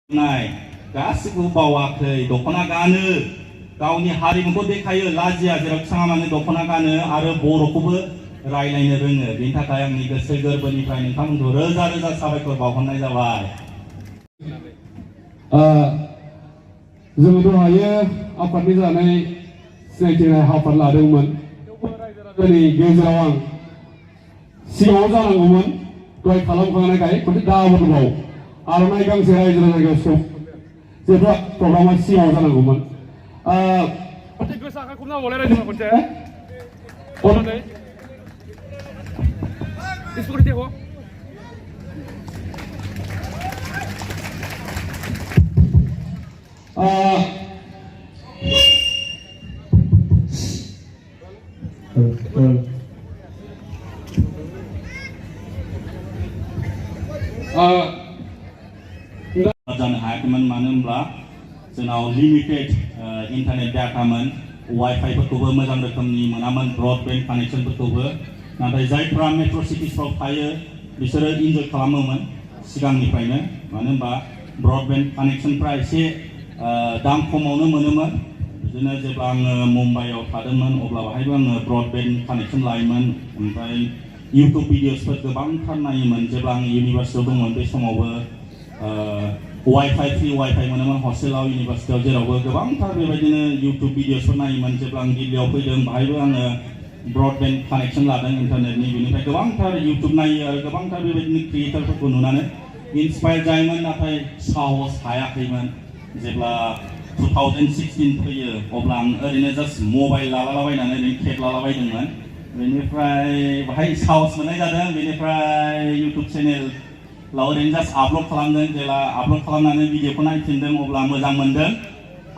नाय गासिबो बावाखै दख'ना गानो गावनि हारिमुखौ देखायो लाजिया जेराव थाङा मानो दख'ना गानो आरो बर'खौबो रायलायनो रोङो बेनि थाखाय आंनि गोसो गोरबोनिफ्राय नोंथांमोनखौ रोजा रोजा साबायखर बावहरनाय जाबाय जों दहायो आफादनि जानाय सिनायथिनाय हाबाफारि लादोंमोन जोंनि गेजेराव आं सिगाङाव जानांगौमोन दहाय खालामखांनायखाय खनसे दाबोबाव आर'नाइ गांसे रायजो राजाखौ जेब्ला प्रग्रामा सिगाङाव जानांगौमोन खनसे गोसा आखाइ खबनांगौलाय रायजोफोरा खनसे अननानै इसकुल देखो जानो हायाखैमोन मानो होनब्ला जोंनाव लिमिटेड इन्टारनेट डाटामोन वाइफाइफोरखौबो मोजां रोखोमनि मोनामोन ब्रडबेन्ड कानेक्शनफोरखौबो नाथाय जायफ्रा मेट्र' सिटिसफ्राव थायो बिसोरो इन्जय खालामोमोन सिगांनिफ्रायनो मानो होनबा ब्रडबेन्ड कानेक्शनफ्रा एसे दाम खमावनो मोनोमोन बिदिनो जेब्ला आङो मुम्बाइआव थादोंमोन अब्ला बाहायबो आङो ब्रडबेन्ड कानेक्शन लायोमोन ओमफ्राय इउटुब भिडिअसफोर गोबांथार नायोमोन जेब्ला आं इउनिभार्सिटियाव दंमोन बे समावबो वाइफाइ फ्रि वाइफाइ मोनोमोन हस्टेलाव इउनिभार्सिटियाव जेरावबो गोबांथार बेबायदिनो इउटुब भिडिअसफोर नायोमोन जेब्ला आं दिल्लीयाव फैदों बाहायबो आङो ब्रडबेन्ड कानेक्शन लादों इन्टारनेटनि बेनिफ्राय गोबांथार इउटुब नायो आरो गोबांथार बेबायदिनो क्रिएटरफोरखौ नुनानै इन्सपायार जायोमोन नाथाय साहस हायाखैमोन जेब्ला 2016 फैयो अब्ला आं ओरैनो जास्ट मबाइल लालाबायनानै ओरैनो खेबलाबायदोंमोन बेनिफ्राय बाहाय साहस मोननाय जादों बेनिफ्राय इउटुब चेनेल ओरैनो जास्ट आपल'ड खालामदों जेब्ला आपल'ड खालामनानै भिडिअखौ नायफिनदों अब्ला मोजां मोनदों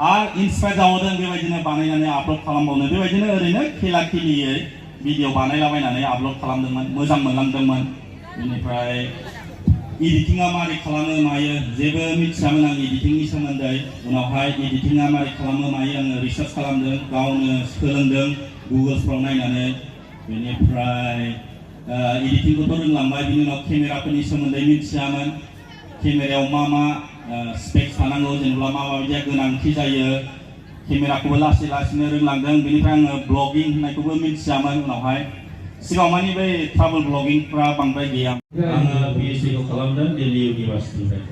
आरो इन्सपायार जाबावदों बेबायदिनो बानायनानै आपल'ड खालामबावनो बेबायदिनो ओरैनो खेला खेलियै भिडिअ बानायलाबायनानै आपल'ड खालामदोंमोन मोजां मोनलांदोंमोन बेनिफ्राय एडिटिंआ मारै खालामो मायो जेबो मिथियामोन आं एडिटिंनि सोमोन्दै उनावहाय एडिटिंआ मारै खालामो मायो आङो रिसार्च खालामदों गावनो सोलोंदों गुगोलफ्राव नायनानै बेनिफ्राय एडिटिंखौथ' रोंलांबाय बिनि उनाव केमेराफोरनि सोमोन्दै मिथियामोन केमेरायाव मा मा स्पेक्स थानांगौ जेनेबा माबायदिया गोनांथि जायो केमेराखौबो लासै लासैनो रोंलांदों बेनिफ्राय आङो ब्लगिं होननायखौबो मिथियामोन उनावहाय सिगाङाव मानि बै ट्राभेल ब्लगिंफ्रा बांद्राय गैया आङो पिएइचडिखौ खालामदों दिल्ली इउनिभार्सिटिनिफ्राय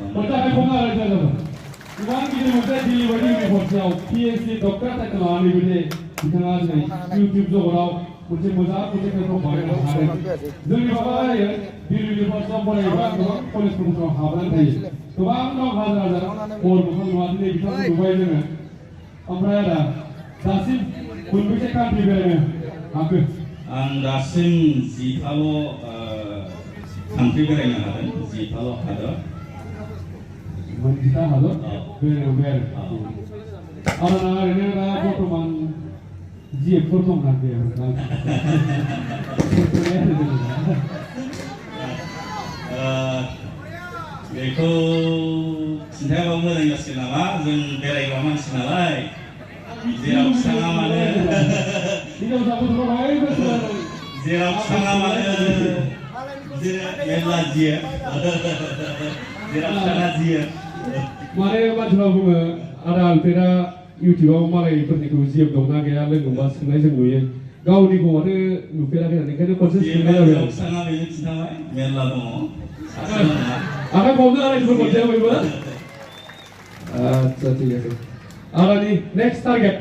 मोनसे मोजां प्रोजेक्टखौ बानायनो हादों जोंनि माबाया दिल्ली इउनिभार्सिटियाव फरायोबा गोबां कलेजफोराव हाबनानै थायो गोबां दं हाजार हाजार बर'फोर नुवा दिनै बिथांखौ नुबाय जोङो ओमफ्राय आदा दासिम मोनबेसे कान्ट्रि बेरायनो हाखो आं दासिम 10थाल' कान्ट्रि बेरायनो हादों 10थाल' हादर 10था हादर बेरायनो मोनबाय आरो ओरैनो दा बर्थमान जिएफोर दंना गैया बेखौ खिन्थायाबा मोजां जासिगोन नामा जों बेरायग्रा मानसि नालाय जेराव थाङा मानो जेराव थाङा मानो मेरला जिएफ जेराव थाङा जिएफ माने मानसिफ्रा बुङो आदा आलफ्रेडा इउटिउबाव मालायफोरनिखौ जिएफ दंना गैया लोगोबा सोंनाय जों नुयो गावनिखौ माथो नुफेराखै होननानै ओंखायनो खनसे सोंनाय जाबाय थाङा बेनो खिन्थाबाय मेरला दङ आखाइ खबदों आरायफोर खनसे बयबो आच्छा ठीक আছে आदानि नेक्स्ट टारगेट